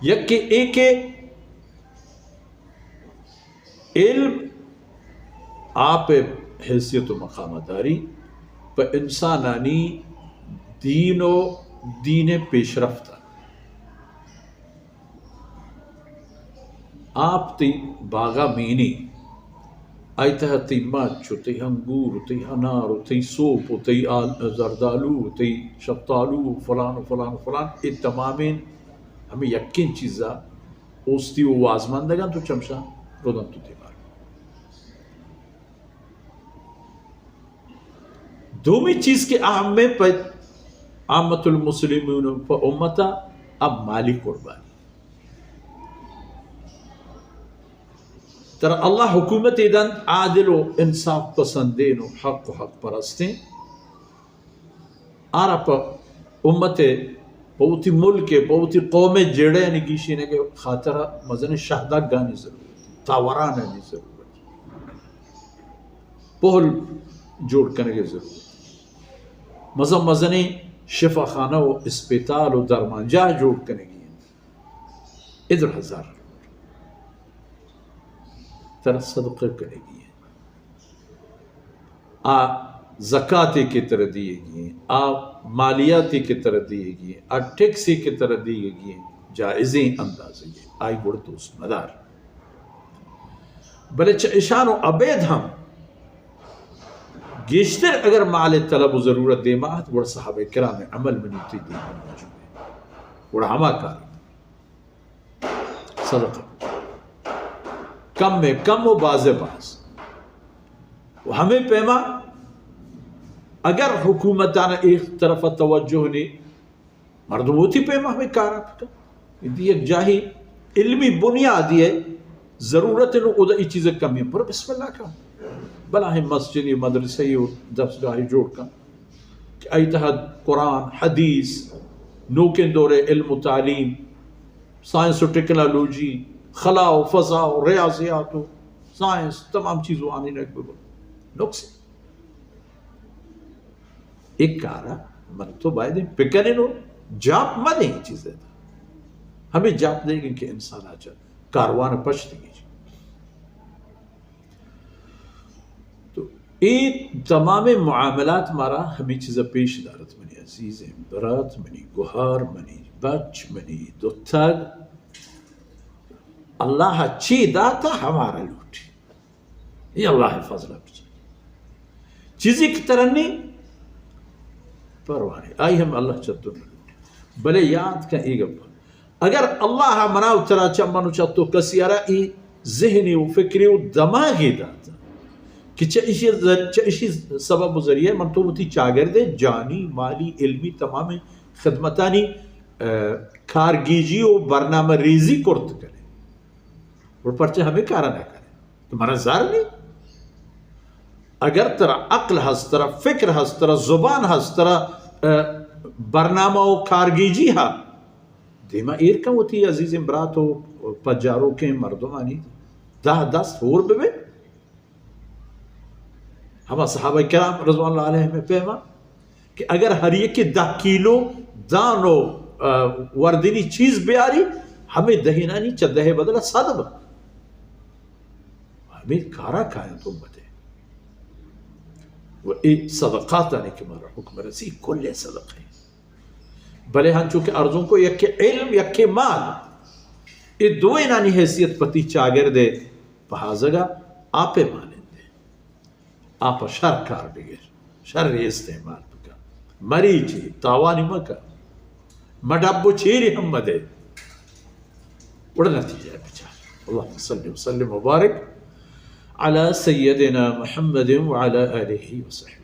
یکے اے کہ علم آپ ء حیثیت و مقام داری پہ انسانانی دین و دین پیشرفت۔ آپ تئی باغا مینی، آئی تہا تئی مچ و تئی انگور و تئی انار و تئی سوپ و تئی آل-، زردالو و تئی شفتالو و فلان و فلان و فلان، اے تمامیں ہمیں یکیں چیزا اوستی و وازمندگاں تو چمشا رودن تو دیمار۔ دومی چیز کہ اہم ہے پہ عامت المسلمین، پہ امتا، اب مالی قربانی۔ ترا اللہ حکومت دنت، عادل و انصاف پسندین و حق و حق پرستین۔ آرا پہ امت ء، پہ وتی ملک ء، پہ وتی قوم ء جیڑہانی گیشینگ ء خاطر ء مزنیں شہدگانی ضرورت، تاورانانی ضرورت، پہل جوڑ کنگ ء ضرورت، مزن مزنیں شفاخانہ و اسپتال و درمانجاہ جوڑ کنگی انت۔ ادر ہزار ترا صدقہ کنگی انت۔ آ زکاتے کہ ترا دیگی ہیں، آ مالیاتے کہ ترا دیگی ہیں، آ ٹیکسے کہ ترا دیگی ہیں، جائزیں اندازے، آئی گڑ دوست مدار۔ بلے چہ اشان و ابید ہم گیشتر اگر مال طلب و ضرورت دیما ات، گڑ صحابہ کرام عمل منی تی دیما موجود ہے۔ گڑ ہما کار صدقہ۔ کم ء کم و باز ء باز۔ و ہمے پیما اگر حکومتان اے طرف توجہ نے، مردم وتی پیما ہمے کار ء بکن۔ اندی یک جاہی علمی بنیادی ہے، ضرورت نو ادا ای چیز کمی ہے، پر بسم اللہ کن۔ بلاہیں مسجد، مدرسہ و درسگاہ جوڑ کن۔ کہ آئی تہا قرآن، حدیث، نوکیں دور ء علم و تعلیم، سائنس و ٹیکنالوجی، خلا و فضا و ریاضیات و سائنس، تمام چیز وانینگ بہ بنت۔ نقص اے کارا من تو باید پکنن و جاپ مدیں چیز ء۔ ہمیں جاپ دے گی کہ انسان آ چہ کاروان پشت گی۔ تو اے تمام معاملات مارا ہمیں چیزا پیش دارت، منی عزیزیں برات، منی گہار، منی بچ، منی دوتگ۔ اللہ چی داتا ہمارا لوٹی۔ اے اللہ فضل ہے۔ چیزی کہ ترنی پرواہ نہیں، آئی ہم اللہ چتو نہ لوٹی۔ بلے یاد کن اے گپ، اگر اللہ منا و ترا چہ من و چہ تو کسی ء را ای ذہنی و فکری و دماغی دات کہ چہ اشی ذر-، چہ اشی سبب و ذریعہ من تو وتی چاگرد ء جانی، مالی، علمی تمام خدمتانی، ء، کارگیجی و برنامہ ریزی کرت کنے۔ اور پرچہ ہمیں کارا نہ کنے۔ تو منا زر نہیں۔ اگر ترا عقل ہست، ترا فکر ہست، ترا زبان ہست، ترا، ء، برنامہ و کارگیجی ہا، دیما ایر کن وتی عزیزیں برات و پجاروکیں مردمانی دہ دست ہور ببے۔ ہما صحابہ کرام رضوان اللہ علیہم پیما کہ اگر ہر یکی دہ کیلو دان و، ء، وردنی چیز بیاری، ہمیں دہینانی چہ دہ بدل صد بہ۔ ہمیں کارا کاینت امت ء۔ و اے صدقاتانی کہ مارا حکم رسی، کل صدقہ۔ بلے ہنچو کہ ارزوں کو، یکے علم، یکے مال، اے دوئینانی حیثیت پتی چاگرد ء پہازگا آپے مانندے۔ آپا شر کار بگر، شر استعمال بکن، مریچی تاوانی مکن، مڈب و چیری ہم مدے، گڑا نتیجہ بچار۔ اللهم صل وسلم وبارك على سيدنا محمد وعلى آله وصحبه۔